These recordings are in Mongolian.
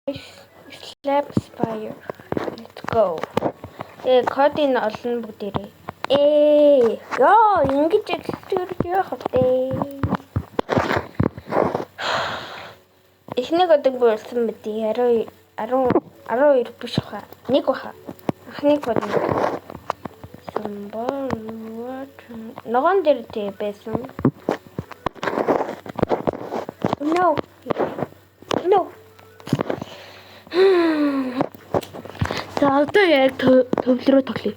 Slap Spire. Let's go. Тэгээ кодыг олно бүгдээрээ. Ёо, ингэж эхэлж явах вэ? Эхний кодыг би болсон мэт 10 10 12 биш хаа. Нэг баха. Анхны код нь. Ногоон дээр тий байсан. No. No. За, одоо яг төвлөрөө тоглоё.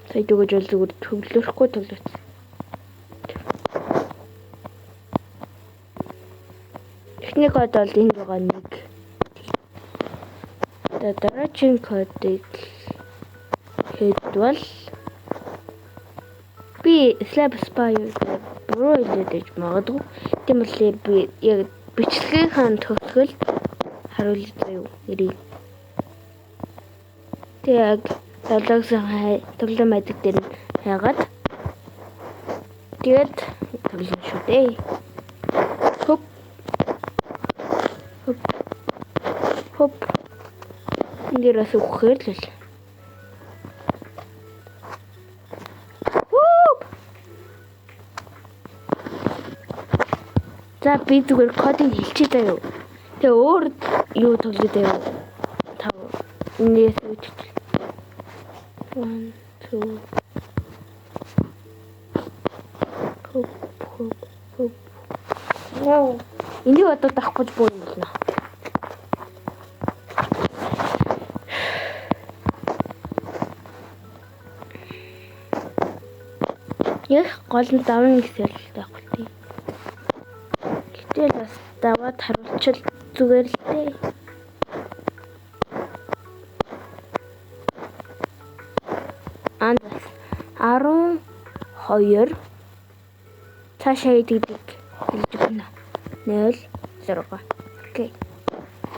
Сая дөгөж бол зүгээр төвлөрөхгүй тоглосон. Эхний код бол энд байгаа нэг. За, дараагийн кодыг хэд бол би Slap Spy буруу хэлээд байж магадгүй. Тийм болохоор би яг бичлэгийн төгсгөл харуулъя заяа нэрийг. Тэг яг Roblox-ын тоглоом байдаг дээр нь хайгаад тэгээд тоглоно шүү дээ. Хоп. Хоп. Хоп. Энд дээр бас үхэхээр л байл. Хоп. За, би зүгээр кодыг хэлчихье заяа. Тэгээ өөр юу тоглоё заяа. Тав. Энээс үчиж. 1 2. Хоп, хоп, хоп. Wow. Энийг одоо даахгүй буу юм болно. Яг гол нь давна гэсэн л байхгүй тий. Гэтэл бас даваад харуулчил зүгээр л дээ. Андас 12 цаашаа идэдэг хэлж өгнө. 0 6. Окей.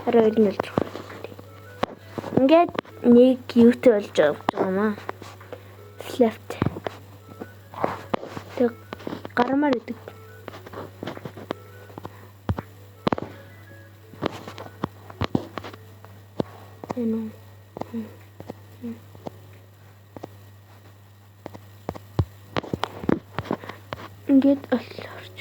12 0 6. Ингээд нэг юутай болж байгаа юм аа. Left. Тэг гармаар идэг. Энэ ингээд олорч.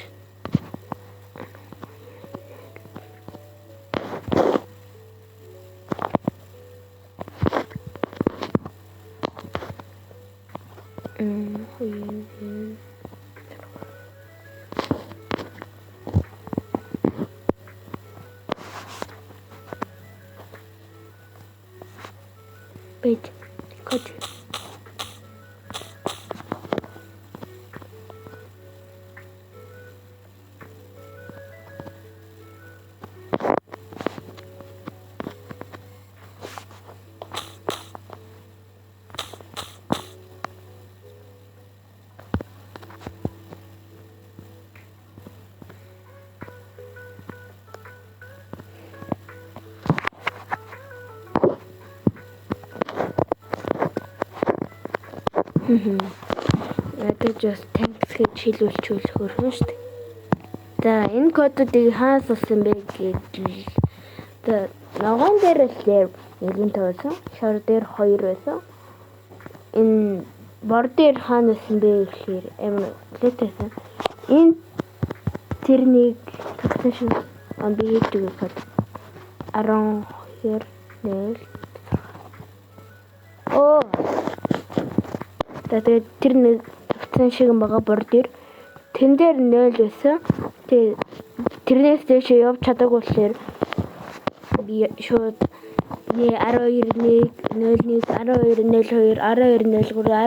Хоёр. Wait, код. Ядаж бас thanks гэж хэлүүлчихвэл хөөрхөн шүү дээ. За, энэ кодуудыг хаанаас олсон бэ гэдэл. За, ногоон дээр болохоор 1 байсан, шор дээр 2 байсан. Энэ бор дээр хаана байсан бэ гэхээр амар лет байсан. Энэ тэрнийг тогтсон шүү. Би хийж өгөх код 12 0. Оо. За, тэгээд тэр нэг тавцсан шиг байгаа бор дээр. Тэн дээр 0 байсан. Тэгээд тэрнээс дээш явж чадаагүй болохоор би шууд 12 1 0 1 12 02 12 03 12 04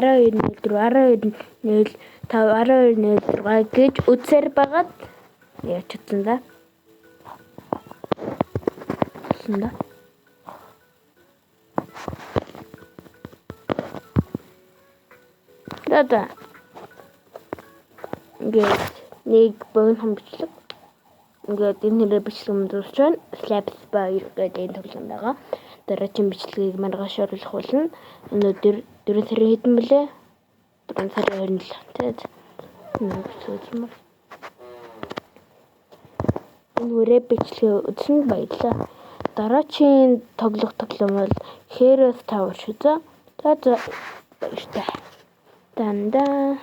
12 05 12 06 гэж үзсээр байгаад яаж чадсан да. Болсон да. За. Ингээд нэг богино бичлэг. Ингээд энэ нэрээр бичлэг дуусч байна. Slap Spy гэдэг энэ тоглоом байгаа. Дараагийн бичлэгийг маргааш оруулах болно. Өнөөдөр 4 сарын хэдэн бэлээ? 4 сарын 27. Тэгээд энэ энэ хүрээ бичлэгээ үзсэнд баярлалаа. Дараагийн тоглох тоглоом бол Heroes Tower шүү. За, баяртай. Дандаа.